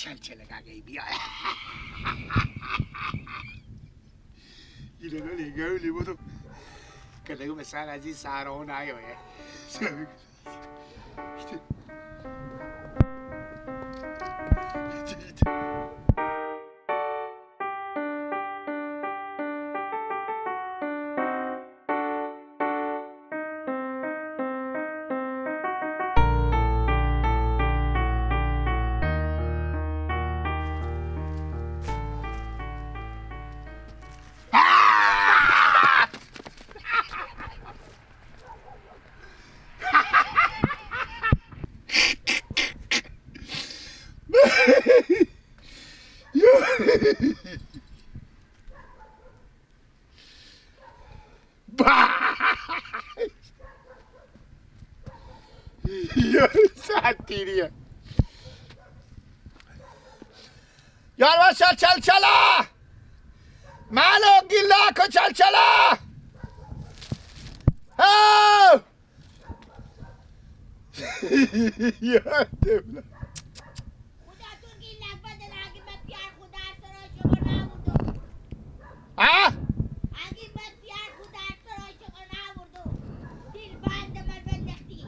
چل چل گاگی بیا. اینو نگاه بودم که دیگه مثلا از این سهرها نیایه. یار چل چل چلا مالو گیلاکو چل چلا ها یا دبلا خدا تو گیلاک بدن اگه من پیار خدا سرا شما نبودم ها اگه من پیار خدا سرا شما نبودم دل بند من بندختی.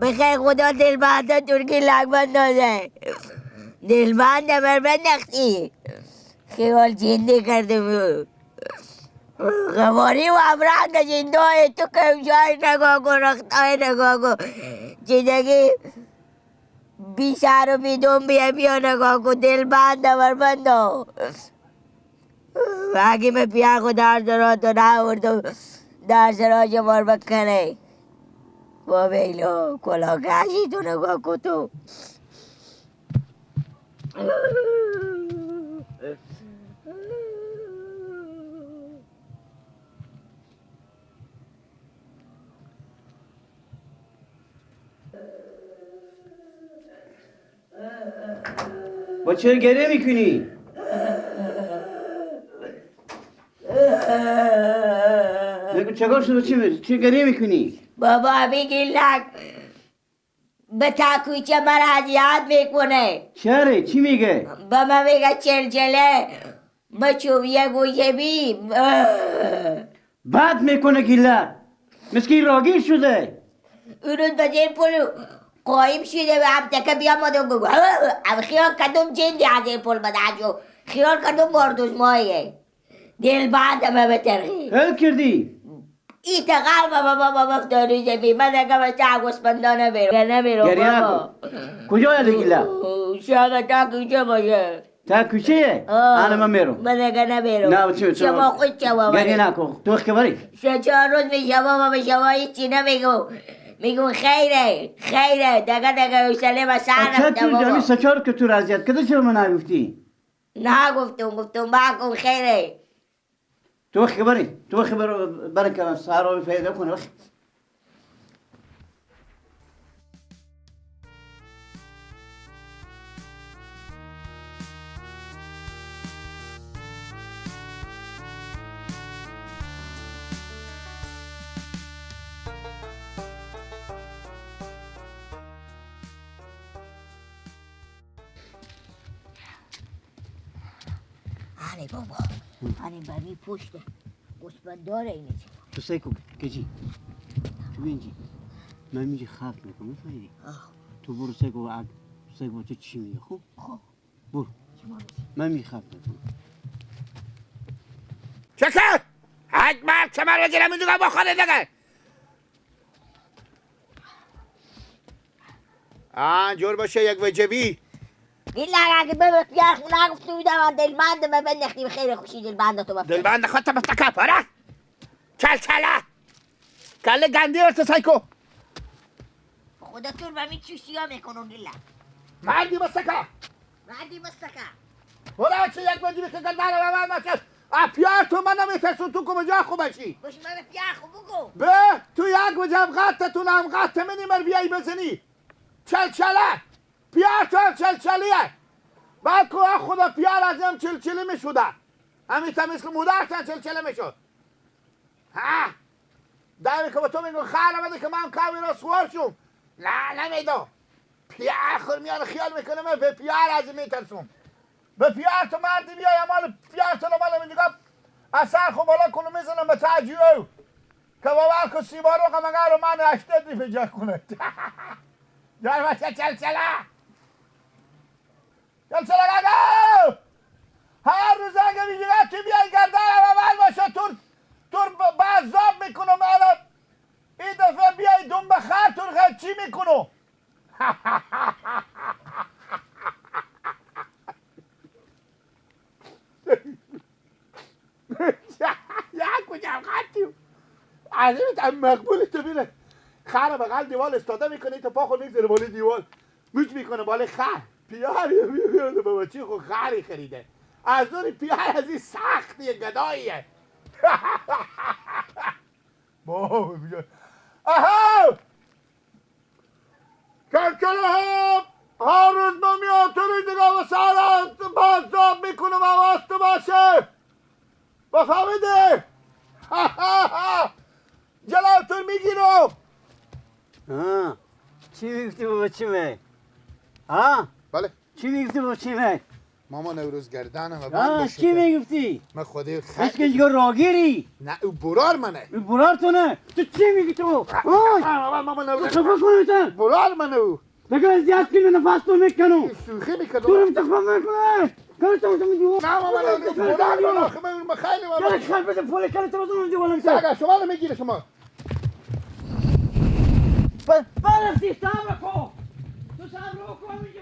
بخیر خدا دلبنده ترکی لگبند داده دلبنده بر بندختی خیال جنده کرده بود غواری و امرنگ جنده های تو که جای نگاه کن رختای نگاه کن زندگی بی سر و بی دوم بیا بیا نگاه کن دلبنده بر بنده اگه من پیا خدا در تو نآوردم در سراج مار بکنه با بیلو کلا گشی تو نگاه کن تو. با چرا گریه میکنی؟ نگو چگار شده چی گریه میکنی؟ بابا میگی لک به تاکویچه من اذیت میکنه. چرا؟ چی میگه؟ به من میگه چلچله مچویه گوشه بی بد میکنه گیلک مسکین راگیر شده. اون روز به زیر پل قایم شده و هم تکه بیا مادم گو خیال کدوم جندی از این پل بده خیال کدوم مردوز مایه دل بعد ما بترخی هل کردی؟ ایت قلب بابا مفتاری زبی من دیگه بچه گوسفندا نمیرم گریه نکن. کجا یاد گیله؟ شاید تا کوچه باشه. تا کوچه؟ الان من میرم. من دیگه نمیرم. نه چه شما خود شما گریه نکن. تو خبری؟ سه چهار روز میشه بابا به شما هیچی نمیگم. میگم خیره خیره دیگه دیگه حوصله به سر رفته بابا. چه سه چهار که تو رضیت کده چرا من نگفتی؟ نه گفتم گفتم بکن خیره. تو خبری تو خبر برکه سارو پیدا کنه وقت. آره بابا آره برمی پشته گوسفنداره اینه. تو سعی کن کجی تو اینجی من میگه خف میکنم میفهمی؟ تو برو سعی کن سعی کن تو چی میگه خوب؟ خب برو من میگه خف میکنم. چکر حج مرد چمر بگیرم این دیگه بخوره دیگه آن جور باشه یک وجبی گیلک اگه به پیار خونه گفته بودم دلبند به بندختی خیر خوشی دلبند تو بفته دلبند خودت بفته کپ آره چل چله کله گندی ورته سایکو خدا تو رو به می چوشی ها میکنم گیلک. مردی بسکا مردی بسکا برو چه یک بجی که گردن من نکش پیار تو من نمیترسون تو کجا خوب باشی باش من پیار خوب بگو به تو یک بجم قطتون هم قط منی مر بیایی بزنی چلچله پیار تو هم چلچلیه بعد که خدا پیار از هم چلچلی میشوده همین تا مثل مادرتان چلچله میشد ها دمی که با تو میگو خر آمده که من کاوی را سوار شم نه نمیدم پیار خور میان خیال میکنه من به پیار از میترسم به پیار تو مردی بیای مال پیار تو مال میگم اثر خو بالا کنم میزنم به تاجیو که باور کن سیبارو که مگر رو من اشتد ریفجا کنه یار بچه چلچله چلچله گگو هر روز اگه میگه تو بیای گردن اول باشه تور تور بازاب میکنم الان این دفعه بیای دوم بخر تور چی میکنم یا کجا قطیو عظیمت مقبول تو بیره خر بغل دیوال استاده میکنه تا پا خود میگذره بالای دیوال موچ میکنه بالای خر پیاری میاد بابا چی خو خری خریده از دور پیار از این سختیه گداییه بابا آها کلکله ها هر روز من میام تو رو دیگه و سرات بازداب میکنم حواست باشه بفهمیده جلالتون میگیرم چی میگفتی بابا چی می؟ ها؟ بله چی میگفتی بابا چی می؟ ماما نوروز گردنم و بند باشه چی میگفتی؟ من خودی خیلی هیچ که دیگه راگیری نه او برار منه او برار تو نه تو چی میگی تو؟ ماما نوروز خفه کنم برار منه او بگو زیاد کنی نفس تو میکنم شوخی میکنم تو رو تخفه میکنم کاری تو تو میدی نه ماما نوروز برار منه آخه من خیلی ماما خیلی بده پول کاری تو تو میدی ولم شما رو میگیره شما برفتی صبر کن تو صبر کن میگه